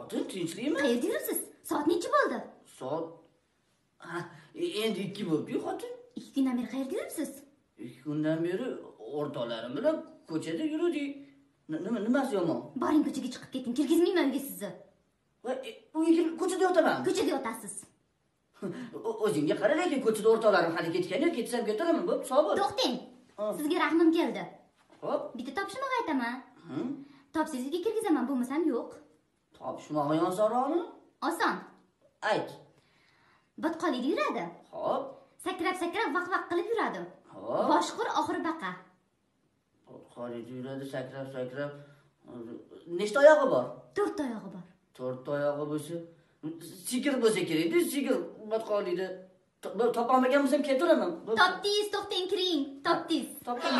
Xotin, tinchlikmi? Qayerda yuribsiz? Soat necha bo'ldi? Soat ha, endi 2 bo'ldi-yu, xotin. 2 kundan beri qayerda yuribsiz? 2 kundan beri o'rtoqlarim bilan ko'chada yurdik. Nima nimasi yomon? Boring ko'chaga chiqib keting, kirgizmayman uyga sizni. Va uyga ko'chada yotaman. Ko'chada yotasiz. O'zingga qara, lekin ko'chada o'rtoqlarim hali ketgani yo'q, ketsam ketaraman, bo'p, sog' bo'l. To'xtang. Sizga rahmim keldi. Xo'p. Bitta topishmoq aytaman. Topsangiz uyga kirgizaman, bo'lmasam yo'q. Topishmog'i osonroqmi? Oson. Ayt. Botqolikda yuradi. Xo'p. Sakrab-sakrab vaq-vaq qilib yuradi. Xo'p. Boshqur oxiri baqa. Botqolikda yuradi, sakrab-sakrab. Nechta oyog'i bor? 4 oyog'i bor. 4 oyog'i bo'lsa, sigir bo'lsa kerak-da, sigir botqolikda. Topolmagan bo'lsam ketaveraman. Topdingiz, to'xtang, kiring. Topdingiz. Topdim.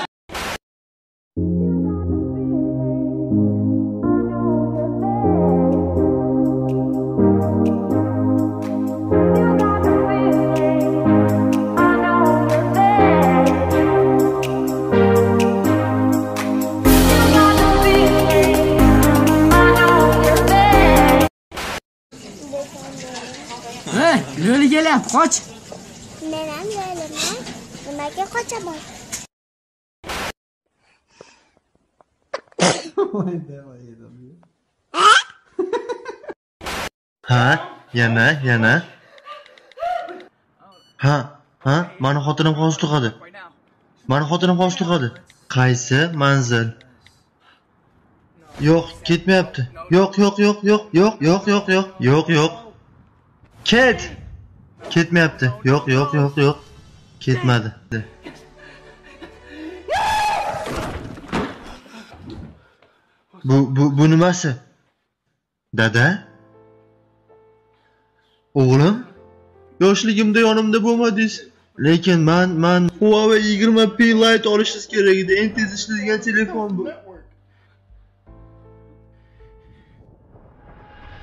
Lo'li kelyapti, qoch. Men ham lo'liman. Nimaga qochaman? Ha, yana, yana. Ha, ha, mani xotinim hozir tug'adi. Mani xotinim hozir tug'adi. Qaysi manzil? Yo'q, ketmayapti. Yo'q, yo'q, yo'q, yo'q, yo'q, yo'q, yo'q, yo'q, yo'q, yo'q. Ket. Ketmayapti. Yo'q, yo'q, yo'q, yo'q. Ketmadi. Bu nimasi? Dada? O'g'lim? Yoshligimda yonimda bo'lmadingiz. Lekin man Huawei 20P Lite olishingiz kerak edi. Eng tez ishlaydigan telefon bu.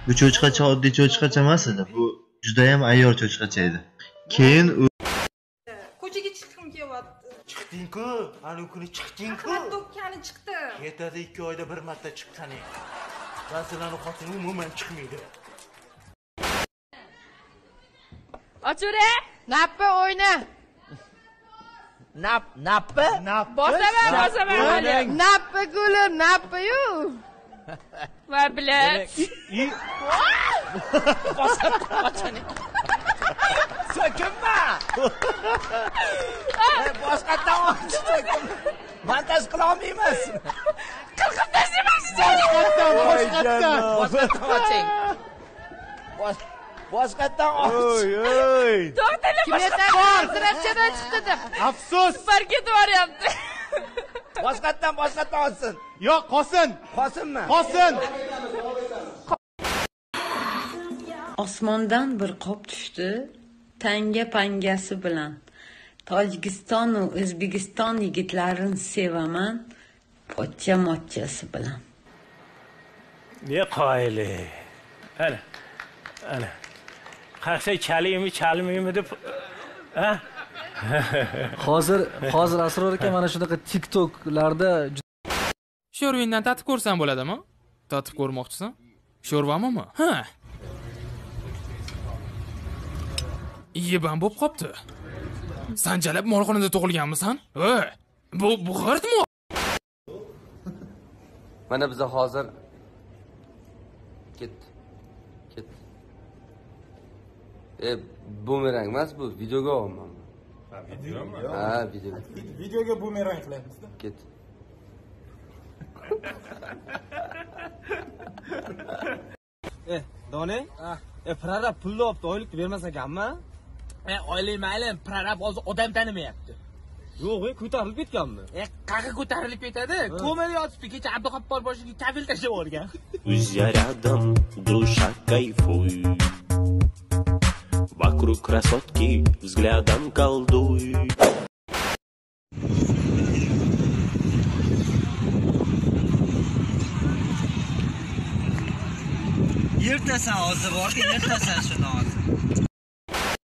Bu cho'chqacha oddiy cho'chqacha emas edi. Bu juda ham ayyor cho'chqacha edi. Keyin u ko'chaga chiqqim kelyapti. Chiqding-ku, ana kuni chiqding-ku. To'kkani chiqdi. Ketadi 2 oyda bir marta chiqqaning. Ba'zilarning xotini umuman chiqmaydi. Ochura, nappa o'yna. Nappa? Bosaman, bosaman hali. Nappa gulim, nappa-yu. Va bilat. Boshqatdan so'kinma. Boshqatdan och, so'kinma. Montaj qila olmaymiz. Qirqib tashlayman. Boshqatdan, boshqatdan. Boshqatdan oching. Boshqatdan och. Oy, oy. To'xtanglar, boshqatdan. Zirapchadan chiqdi deb. Afsus. Super ketib boryapti. Boshqatdan, boshqatdan ochsin. Yo'q, qolsin. Qolsinmi? Qolsin. Osmondan bir qop tushdi, tanga pangasi bilan. Tojikiston va O'zbekiston yigitlarini sevaman, pochcha-mochchasi bilan. Ne qoyili. Ana. Ana. Qarasa chaliymi, chalmaymi deb, ha? Hozir Asror aka mana shunaqa TikToklarda sho'rvingdan tatib ko'rsam bo'ladimi? Tatib ko'rmoqchisan? Sho'rvamimi? Ha. Yebam bo'lib qopti. Sanjalab molxonada tug'ilganmisan? Ey, bu g'irtmi? Mana biz hozir ketdi. Ketdi. Bumerang emas bu, videoga olman. Ha, videomi? Ha, video. Videoga bumerang qilyapmiz-da. Ket. Doni? Prorab pulni olibdi, oylikni bermas ekanmi? Oylik mayli, prorab hozir odam tanimayapti. Yo'q, ko'tarilib ketganmi? Qayerga ko'tarilib ketadi? Komada yotibdi, kecha Abduqappor boshiga kafil tashlab yuborgan. Друзья рядом, душа кайфуй. Вокруг красотки взглядом колдуй. Yirtasan hozir borki, yirtasan shuni hozir.